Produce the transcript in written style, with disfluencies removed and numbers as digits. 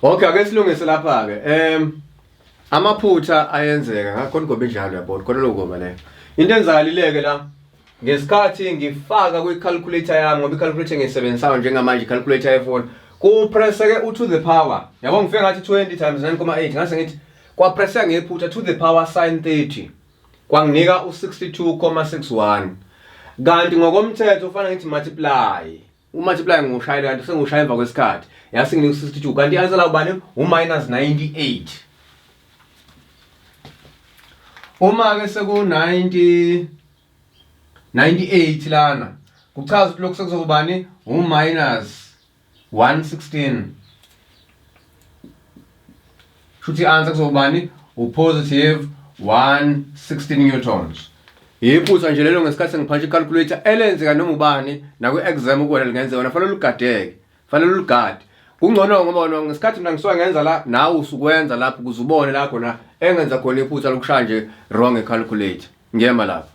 Okay, ake silungise lapha ke. Amaphutha ayenzeka ngakho ngoba injalo yabona khona lokho leyo. Into enzakalileke la ngesikhathi ngifaka kwi-calculator yami ngoba i-calculator ngiyisebenzisayo njengamanje i-calculator yefoni kupresseke u-to the power yabo ngifike ngathi 20 times 9,8 ngase ngithi kwapresseka ngephutha to the power sin 30 kwanginika u-62,61 kanti ngokomthetho ufanele ngithi multiply umultiply ngiwushayela kanti sengiwushaya emva kwesikhathi yase nginika u-62 kanti i-answer la ubani u-minus 98 uma-ke seku-90 98 lana kuchaza ukuthi lokhu sekuzobani u-minus 116 shuthi i-answer kuzobani u-positive 116 newtons yiphutha nje lelo ngesikhathi sengiphantsha i-calculator elenzeka noma ubani nakwi-exam ukuwena lingenzeka wena fanele uligadeke fanele uligade kungcono ngoba wena ngesikhathi mina ngisuke ngenza la nawe usukwenza lapho ukuze ubone la khona engenza khona iphutha lokushaya nje wrong i-calculator ngiyema lapho.